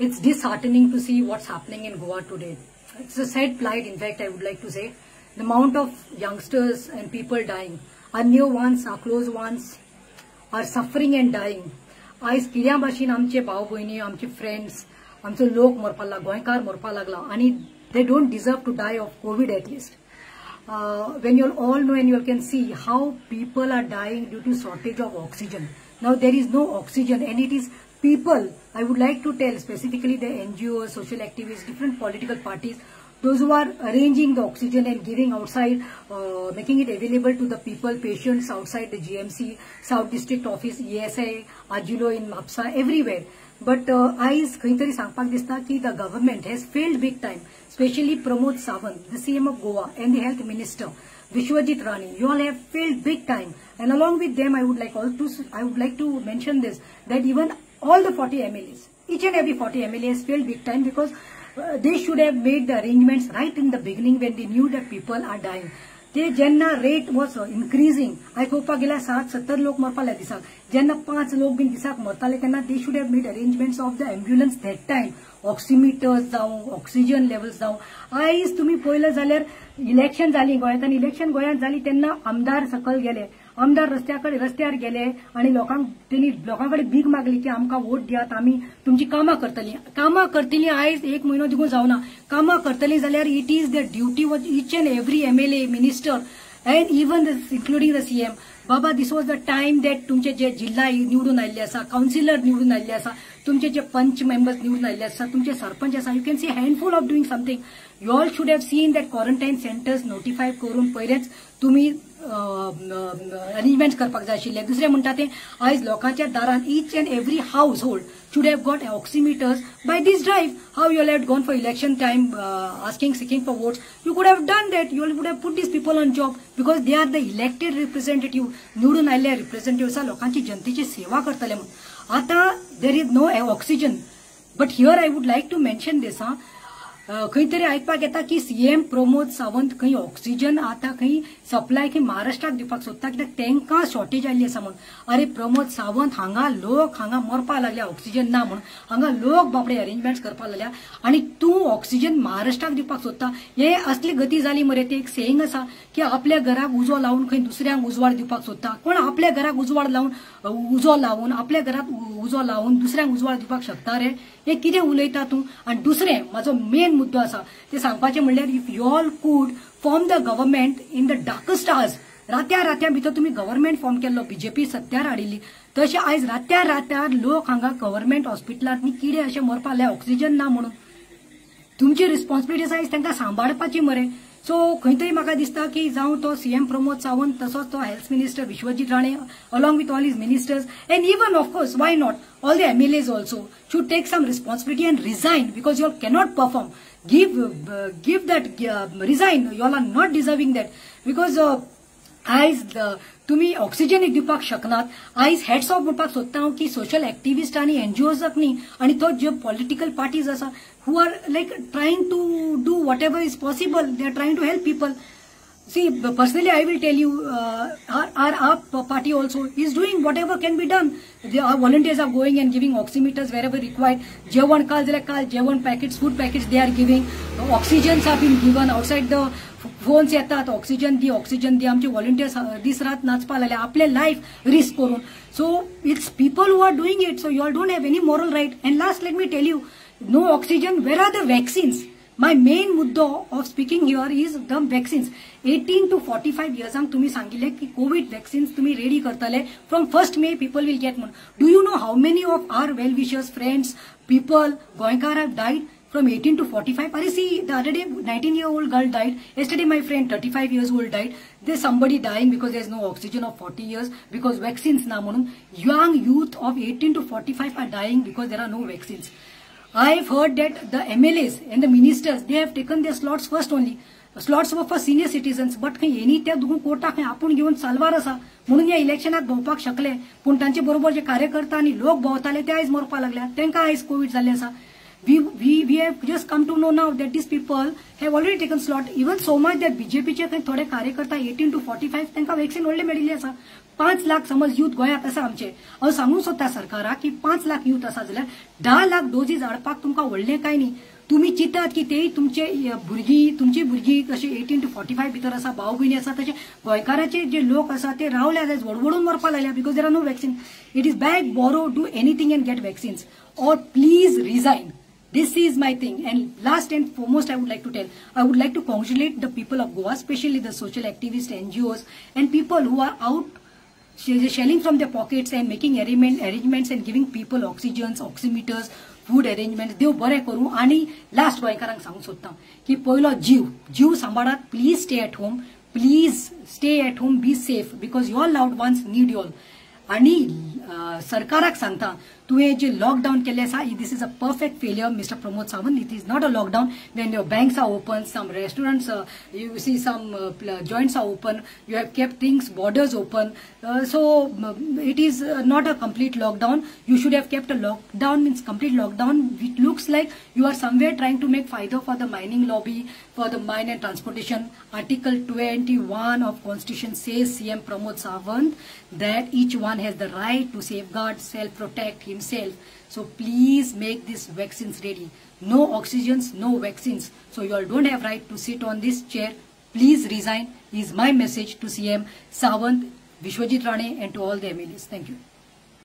It's disheartening to see what's happening in Goa today. It's a sad plight, in fact, I would like to say. The amount of youngsters and people dying, our near ones, our close ones, are suffering and dying. आयज कित्या भाशेन आमचे भाव भयणी, आमचे friends, आमचो लोक मरपाक लागला, गोंयकार मरपाक लागला आनी they don't deserve to die of COVID at least. When you all know and you all can see how people are dying due to shortage of oxygen. Now there is no oxygen and it is people, I would like to tell specifically the NGOs, social activists, different political parties, those who are arranging the oxygen and giving outside, making it available to the people, patients outside the GMC, South District Office, ESI, Ajilo in Mapsa, everywhere. But आयज खंय तरी सांगपाक दिसता की the government has failed big time, specially Pramod Sawant, the CM of Goa, and the health minister Vishwajit Rane, you all have failed big time. And along with them, I would like to mention this, that even all the 40 MLAs, each and every 40 MLAs failed big time, because they should have made the arrangements right in the beginning when they knew that people are dying. ते जेन्ना rate was increasing, आयज पळोवपाक गेल्यार 60-70 लोक मरपाक लागले दिसाक, जेन्ना 5 लोक बीन दिसाक मरताले तेन्ना they should have made arrangements of the ambulance that time, oximeters जावं, ऑक्सिजन लेवल्स जावं. आयज तुमी पळयलें जाल्यार इलेक्शन जाली गोंयांत, आनी इलेक्शन गोंयांत जाली तेन्ना आमदार सकल गेले, आमदार रस्त्यार गेले आनी लोकांक तेणी लोकां कडेन भीक मागली की आमकां वोट दियात, आमी तुमची कामां करतली. कामां करतली आयज एक म्हयनो देखून जावना. कामां करतली जाल्यार it is the duty of each and every MLA, minister and even including the CM. Baba, this was the time that तुमचे जे जिल्हा निवडून आयिल्ले आसा, कावन्सिलर निवडून आयिल्ले आसा, तुमचे जे पंच मेंबर्स निवडून आयिल्ले आसा, तुमचे सरपंच आसा, you can see handful of doing something. You all should have seen that quarantine centres notify करून पयलेच तुमी अरेंजमेंट्स करपाक जाय आशिल्ले. दुसरें म्हणटा तें आयज लोकांच्या दारान each and every household should have got oximeters by this drive. How you all have gone for election time asking, seeking for votes, you could have done that. You all would have put these people on job because they are the elected representative. निवडून आयिल्ले representative आसा, लोकांची जनतेची सेवा करतले म्हणून. आतां there is no oxygen. But here I would like to mention this. हा, खंय तरी आयकपाक येता की सीएम प्रमोद सावंत खंय ऑक्सिजन आतां खंय सप्लाय खंय महाराष्ट्राक दिवपाक सोदता, कित्याक तांकां शॉर्टेज आयिल्ली आसा म्हणून. अरे प्रमोद सावंत, हांगा लोक हांगा मरपाक लागल्या ऑक्सिजन ना म्हणून, हांगा लोक बाबडे अरेंजमेंट्स करपाक लागल्या आनी तूं ऑक्सिजन महाराष्ट्राक दिवपाक सोदता. हे असली गती जाली मरे. ते एक सेईंग आसा की आपल्या घराक उजो लावन खंय दुसऱ्यांक उजवाड दिवपाक सोदता. कोण आपल्या घराक उजवाड लावन उजो लावन आपल्या घराक उजो लावन दुसऱ्यांक उजवाड दिवपाक शकता रे? हे कितें उलयता तूं? आनी दुसरें म्हाजो मेन मुद्दो आसा ते सांगपाचें म्हणल्यार, if you all could form the government in the darkest hours, रात्या रात्या भितर तुमी गव्हर्मेंट फॉर्म केल्लो, बीजेपी सत्यार हाडिल्ली, तशें आयज रात्या रात्यार लोक हांगा गव्हर्मेंट हॉस्पिटलांत किडे अशे मरपाक लागले ऑक्सिजन ना म्हणून. तुमची रिस्पॉन्सिबिलिटी आसा आयज तांकां सांबाळपाची मरे. सो खंय तरी म्हाका दिसता की जावं तो सीएम प्रमोद सावंत, तसोच तो health minister Vishwajit Rane along with all his ministers and even of course why not all the MLAs also should take some responsibility and resign, because you all cannot perform. Give that resign. You all are not deserving that, because आयज तुमी oxygen दिवपाक शकनात. आयज hats off म्हणपाक सोदता हांव की social activist आनी एनजीओजाक न्ही, आनी तो ज्यो पॉलिटिकल पार्टीज आसा who are like trying to do whatever is possible, they are trying to help people. See, personally I will tell you, our AAP party also is doing whatever can be done. Our volunteers are going and giving oximeters wherever required. जेवण काल जाल्यार काल जेवण packets, food packets they are giving. Oxygens are been given outside. The phones येतात, oxygen दी, oxygen दी. आमचे volunteers दीस रात नाचपाक लागले आपले लायफ रिस्क करून. So it's people who are doing it, so you all don't have any moral right. And last, let me tell you, no oxygen, where are the vaccines? My main मुद्दो of speaking here is the vaccines. 18 to 45 इयर्सांक तुम्ही सांगिल्ले की Covid vaccines तुम्ही ready करतले, from 1 May people will get म्हणून. Do you know how many of our well wishers, friends, people, गोंयकार have died from 18 to 45? Are see, the other day 19-year-old girl died. Yesterday my friend 35 years old died. There's somebody dying because there's no oxygen of 40 years, because vaccines na म्हणून. Young youth of 18 to 45 are dying because there are no vaccines. I've heard that the MLAs and the ministers, they have taken their slots first only. Slots were for senior citizens, but खंय येनी त्या दुखून कोटा खंय आपूण घेवन साल्वार आसा म्हणून ह्या इलेक्शनाक भोंवपाक शकले. पूण तांचे बरोबर जे कार्यकर्ता आनी लोक भोंवताले ते आयज मरपाक लागल्या, तांकां आयज कोवीड जाल्ले आसा. We have just come to know now that these people have already taken slot, even so much that बीजेपीचे खंय थोडे कार्यकर्ता 18 to 45 तांकां वॅक्सिन व्हडले मेळिल्ले आसा. 5 लाख समज यूथ गोंयांत आसा आमचे. हांव सांगूंक सोदता सरकाराक की 5 लाख यूथ आसा जाल्यार 10 लाख डोजीज हाडपाक तुमकां व्हडलें कांय न्ही. तुमी चिंतात की तेय तुमचे भुरगीं, तुमची भुरगीं कशी 18 to 45 भितर आसा, भाव भयणी आसा, तशे गोंयकाराचे जे लोक आसा ते रावले आयज वडवडून मरपाक लागल्या because there are no vaccine. It is beg, borrow, do anything and get vaccines or please resign. This is my thing. And last and foremost, I would like to tell, I would like to congratulate the people of Goa, especially the social activists, NGOs and people who are out shelling from their pockets and making arrangements and giving people oxygens, oximeters, food arrangements. देव बरें करूं. आनी last गोंयकारांक सांगूंक सोदता की पयलो जीव, जीव सांबाळात. Please stay at home, please stay at home, be safe because your loved ones need you all. आनी सरकाराक सांगता, तुवें जे लॉकडावन केल्लें आसा, this is a perfect failure, Mister Pramod Sawant. It is not a lockdown when your banks are open, some restaurants, you see some joints are open, you have kept things, borders open. So it is not a complete lockdown. You should have kept a lockdown, means complete lockdown. It looks like you are somewhere trying to make फायदो for the mining lobby, for the mine and transportation. Article 21 of Constitution says, CM Pramod Sawant, that each one has the right to safeguard, self-protect himself. So please make these vaccines ready. No oxygens, no vaccines. So you all don't have right to sit on this chair. Please resign is my message to CM Sawant, Vishwajit Rane and to all the MLAs. Thank you.